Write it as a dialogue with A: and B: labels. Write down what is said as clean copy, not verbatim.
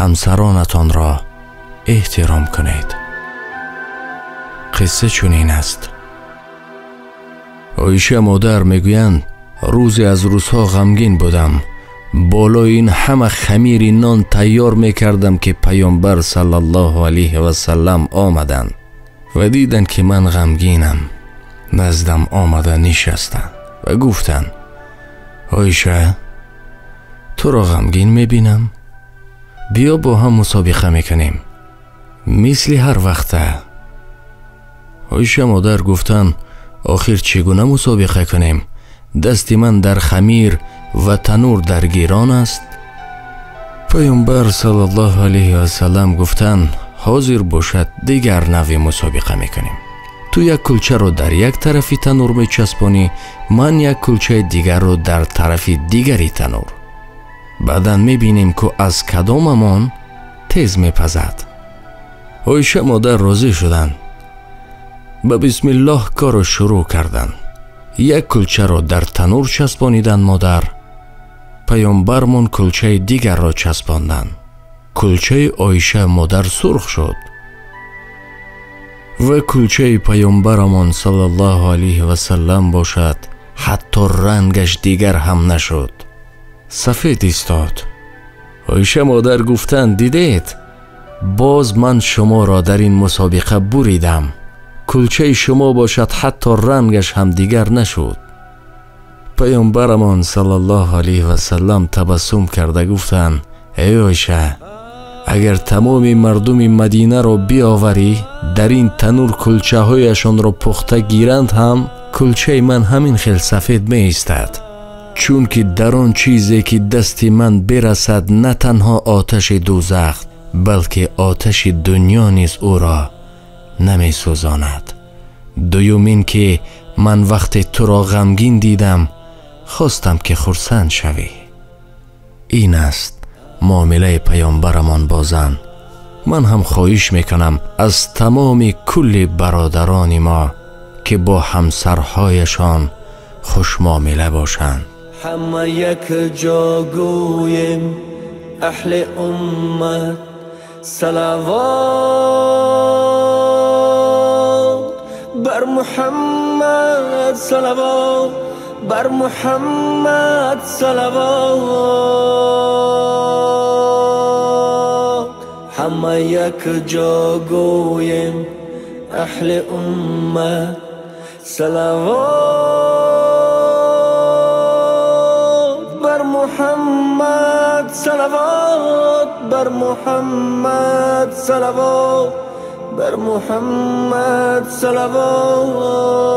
A: Ҳамсаронатонро эҳтиром кунед. Қисса чунин аст. Оиша модар мегӯянд: рӯзе аз рӯзҳо ғамгин будам. Болои ин ҳама хамири нон тайёр мекардам, ки Паёмбар саллаллоҳу алайҳи васаллам омаданд ва диданд, ки ман ғамгинам. Наздам омада нишастанд ва гуфтанд: Оиша, туро ғамгин мебинам, биё бо ҳам мусобиқа мекунем, мисли ҳар вақта. Оиша модар гуфтанд: охир чӣ гуна мусобиқа кунем? Дасти ман дар хамир ва танур даргирон аст. Паёмбар саллаллоҳу алайҳи васаллам гуфтанд: ҳозир бошад, дигар навъи мусобиқа мекунем. Ту як кулчаро дар як тарафи танур мечаспонӣ, ман як кулчаи дигарро дар тарафи дигари танур. Баъдан мебинем, ку аз кадомамон тез мепазад. Оиша модар розӣ шуданд. Ба бисмиллоҳ корро шурӯъ карданд. Як кулчаро дар танур часпониданд модар. Паёмбармон кулчаи дигарро часпонданд. Кулчаи Оиша модар сурх шуд ва кулчаи паёмбарамон саллаллоҳу алайҳи васаллам бошад, ҳатто рангаш дигар ҳам нашуд, сафед истод. Оиша модар гуфтанд: дидед, боз ман шуморо дар ин мусобиқа буридам. Кулчаи шумо бошад, ҳатто рангаш ҳам дигар нашуд. Паёмбарамон саллаллоҳу алайҳи васаллам табассум карда гуфтанд: эй Оиша, агар тамоми мардуми Мадинаро биёварӣ, дар ин танур кулчаҳояшонро пухта гиранд ҳам, кулчаи ман ҳамин хел сафед меистад, чунки дар он чизе ки дасти ман бирасад, на танҳо оташи дӯзах, балки оташи дунё низ ӯро намесӯзонад. Дуюм ин ки ман вақте туро ғамгин дидам, хостам ки хурсанд шавӣ. Ин аст муомилаи паёмбарамон бо зан. Ман ҳам хоҳиш мекунам аз тамоми кулли бародарони мо, ки бо ҳамсарҳояшон хушмуомила бошанд.
B: Ҳама якҷо гӯем: аҳли уммат, салавот бар Муҳаммад, салавот бар Муҳаммад, салавот. Ҳама якҷо гӯем: аҳли уммат, салавот бар Муҳаммад, салавот бар Муҳаммад, салавот бар Муҳаммад, салавот.